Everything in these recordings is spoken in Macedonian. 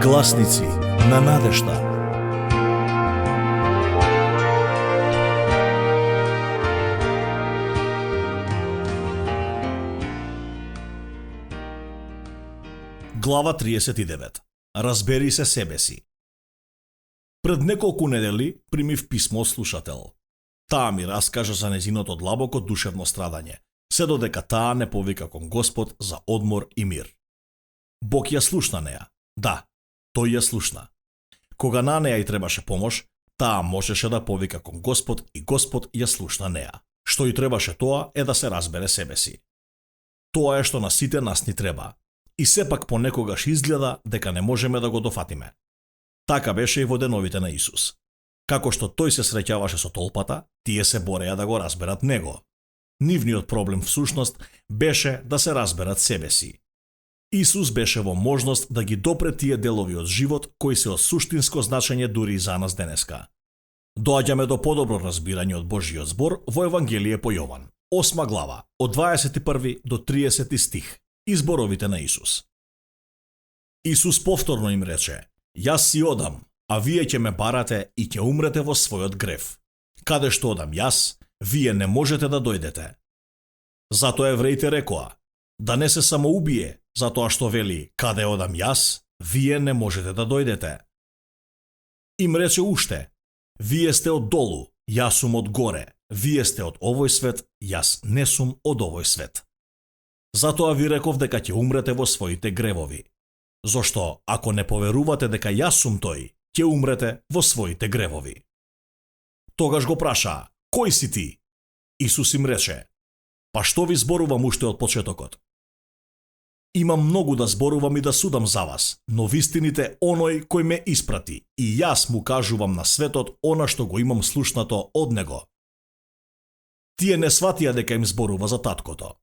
Гласници на надежта. Глава 39. Разбери се себе си. Пред неколку недели примив писмо од слушател. Таа ми раскажа за незиното длабоко душевно страдање, се додека таа не повика кон Господ за одмор и мир. Бог ја слушна неа. Да, тој ја слушна. Кога на неа и требаше помош, таа можеше да повика кон Господ и Господ ја слушна неа. Што и требаше тоа е да се разбере себе си. Тоа е што на сите нас ни треба. И сепак понекогаш изгледа дека не можеме да го дофатиме. Така беше и во деновите на Исус. Како што тој се среќаваше со толпата, тие се бореа да го разберат него. Нивниот проблем всушност беше да се разберат себе си. Исус беше во можност да ги допре тие делови од живот кои се од суштинско значење дури и за нас денеска. Доаѓаме до подобро разбирање од Божиот збор во Евангелие по Јован, 8 глава, од 21 до 30 стих, изборовите на Исус. Исус повторно им рече: Јас си одам, а вие ќе ме барате и ќе умрете во својот грев. Каде што одам јас, вие не можете да дојдете. Затоа евреите рекоа: да не се самоубие, затоа што вели: каде одам јас, вие не можете да дојдете. Им рече уште: вие сте од долу, јас сум од горе, вие сте од овој свет, јас не сум од овој свет. Затоа ви реков дека ќе умрете во своите гревови. Зошто, ако не поверувате дека јас сум тој, ќе умрете во своите гревови. Тогаш го праша: кој си ти? Исус им рече: па што ви зборувам уште од почетокот? Имам многу да зборувам и да судам за вас, но вистините оној кој ме испрати, и јас му кажувам на светот она што го имам слушнато од него. Тие не сватија дека им зборува за таткото.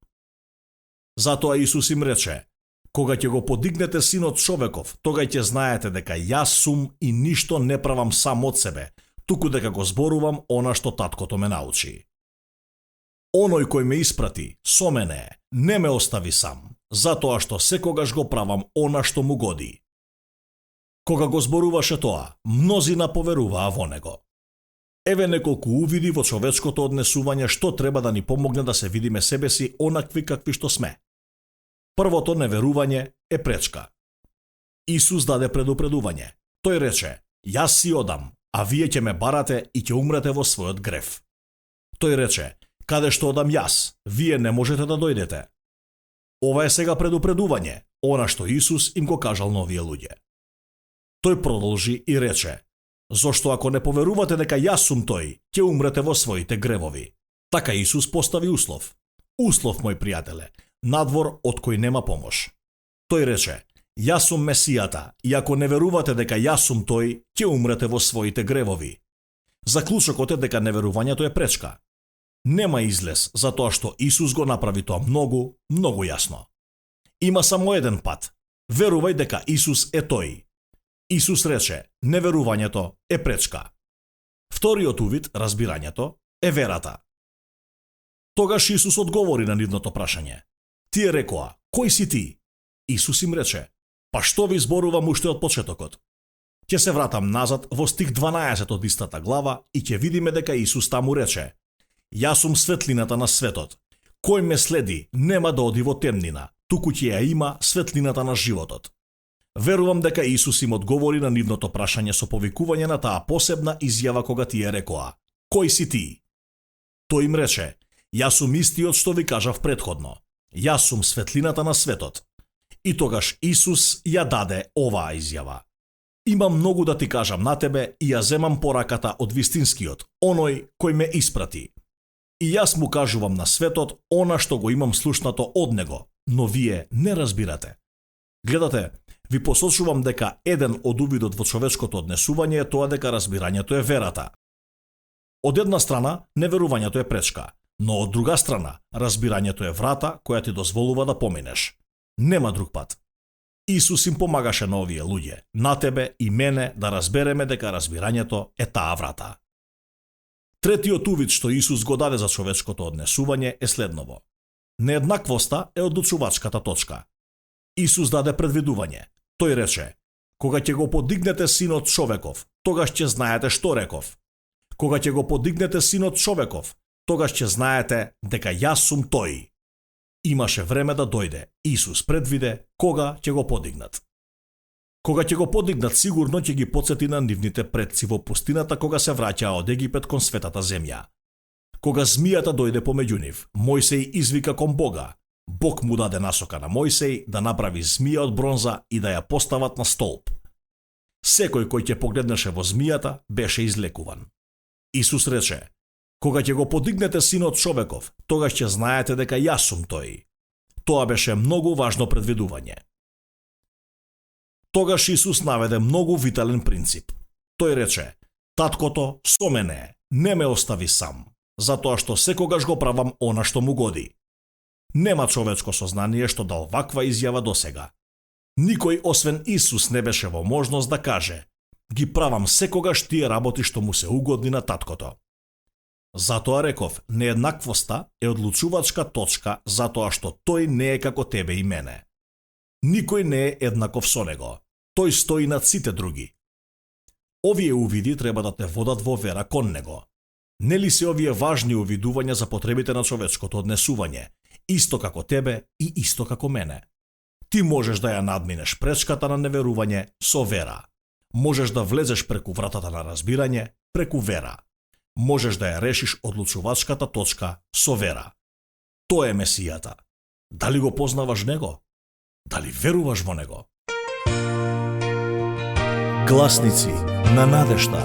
Затоа Исус им рече: кога ќе го подигнете Синот човеков, тога ќе знаете дека јас сум и ништо не правам сам од себе, туку дека го зборувам она што таткото ме научи. Оној кој ме испрати, со мене е, не ме остави сам, затоа што секогаш го правам она што му годи. Кога го зборуваше тоа, мнозина поверуваа во него. Еве неколку увиди во човечкото однесување што треба да ни помогне да се видиме себе си онакви какви што сме. Првото неверување е пречка. Исус даде предупредување. Тој рече: јас си одам, а вие ќе ме барате и ќе умрете во својот грев. Тој рече: каде што одам јас, вие не можете да дојдете. Ова е сега предупредување, она што Исус им го кажал на овие луѓе. Тој продолжи и рече: зошто ако не поверувате дека јас сум тој, ќе умрете во своите гревови. Така Исус постави услов. Услов, мој пријателе, надвор од кој нема помош. Тој рече: јас сум Месијата, и ако не верувате дека јас сум тој, ќе умрете во своите гревови. Заклучокот е дека неверувањето е пречка. Нема излез, затоа што Исус го направи тоа многу, многу јасно. Има само еден пат. Верувај дека Исус е тој. Исус рече: неверувањето е пречка. Вториот увид, разбирањето, е верата. Тогаш Исус одговори на нивното прашање. Тие рекоа: кој си ти? Исус им рече: па што ви зборувам уште од почетокот? Ќе се вратам назад во стих 12 од истата глава и ќе видиме дека Исус таму рече: јас сум светлината на светот. Кој ме следи нема да оди во темнина, туку ќе ја има светлината на животот. Верувам дека Исус им одговори на нивното прашање со повикување на таа посебна изјава кога тие рекоа: кој си ти? Тој им рече: јас сум истиот што ви кажав претходно. Јас сум светлината на светот. И тогаш Исус ја даде оваа изјава: имам многу да ти кажам на тебе и ја земам пораката од вистинскиот, оној кој ме испрати. И јас му кажувам на светот она што го имам слушнато од него, но вие не разбирате. Гледате, ви посочувам дека еден од увидот во човечкото однесување е тоа дека разбирањето е верата. Од една страна, неверувањето е пречка, но од друга страна, разбирањето е врата која ти дозволува да поминеш. Нема друг пат. Исус им помагаше на овие луѓе, на тебе и мене, да разбереме дека разбирањето е таа врата. Третиот увид што Исус го даде за човечкото однесување е следново. Нееднаквоста е одлучувачката точка. Исус даде предвидување. Тој рече: Кога ќе го подигнете синот човеков, тогаш ќе знаете што реков. Кога ќе го подигнете синот човеков, тогаш ќе знаете дека јас сум тој. Имаше време да дојде. Исус предвиде кога ќе го подигнат. Кога ќе го подигнат, сигурно ќе ги потсети на нивните предци во пустината кога се враќаа од Египет кон светата земја. Кога змијата дојде помеѓу нив, Мојсей извика кон Бога. Бог му даде насока на Мојсей да направи змија од бронза и да ја постават на столб. Секој кој ќе погледнеше во змијата беше излекуван. Исус рече: кога ќе го подигнете синот човеков, тогаш ќе знаете дека јас сум тој. Тоа беше многу важно предвидување. Тогаш Исус наведе многу витален принцип. Тој рече: таткото со мене е, не ме остави сам, затоа што секогаш го правам она што му годи. Нема човечко сознание што дал ваква изјава досега. Никој освен Исус не беше во можност да каже: ги правам секогаш тие работи што му се угодни на таткото. Затоа реков, нееднаквоста е одлучувачка точка затоа што тој не е како тебе и мене. Никој не е еднаков со него. Тој стои над сите други. Овие увиди треба да те водат во вера кон него. Нели се овие важни увидувања за потребите на човечкото однесување, исто како тебе и исто како мене? Ти можеш да ја надминеш пречката на неверување со вера. Можеш да влезеш преку вратата на разбирање преку вера. Можеш да ја решиш одлучувачката точка со вера. Тоа е Месијата. Дали го познаваш него? Дали веруваш во него? Гласници на надежта.